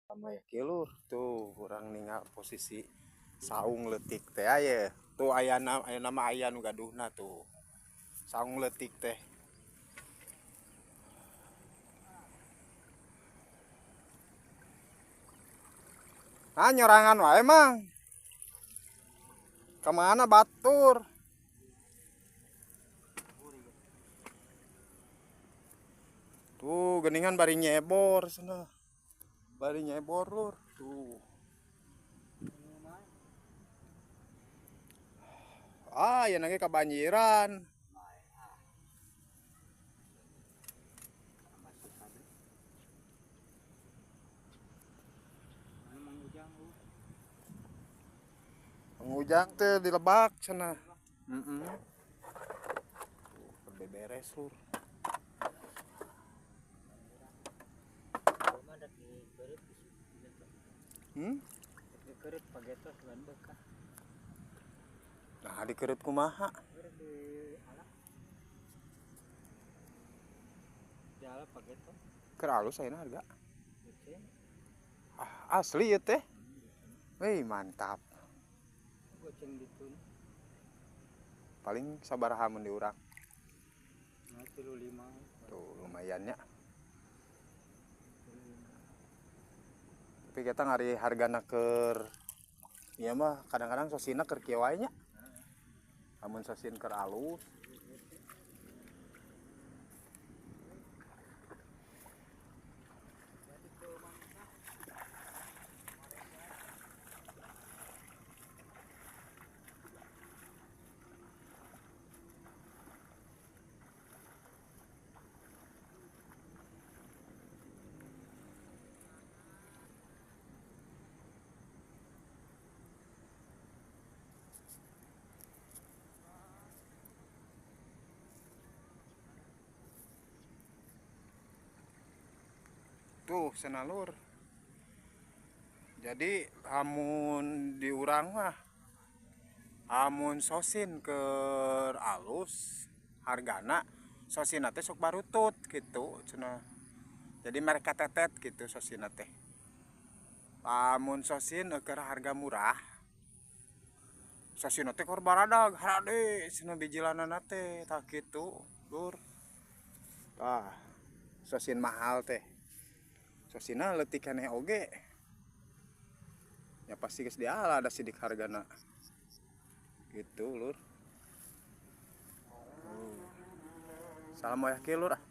Sama ya lur, tuh kurang ningal posisi saung leutik teh aya. Tuh aya nama aya nu gaduhna tuh. Saung leutik teh. Nah, nyorangan wae mang. Kemana batur? Tuh geningan bari nyebor cenah. Bari nyebor lur. Tuh. Ah, ya nage kebanjiran. Pengujang teh di lebak cenah. Heeh. Tuh, beberes lur. Dikeureup pagetos ban beukah. Nah, dikeureup kumaha? Di ala. Di ala pagetos. Keur alus ayeuna harga. Ah, asli ieu teh. Wih, mantap. Goceng ditun. Paling sabaraha mun di urang? Nah, 35. Tuh, lumayan nya. Tapi kita ngari hargana keur ieu mah kadang-kadang sosina keur kieu wae nya. Lamun sosin keur alus. Tuh senalur. Jadi lamun diurang mah amun sosin keur alus hargana sosina teh sok barutut gitu cenah. Jadi mereka tetet gitu sosina teh. Lamun sosin keur harga murah sosina teh keur baradag harade cenah bijilanana teh tah kitu lur. Tah sosin mahal teh. Sosina leutik keneh oge. Ya pasti geus diala ada sidik hargana. Gitu lur. Salam wayah kieu lur ah.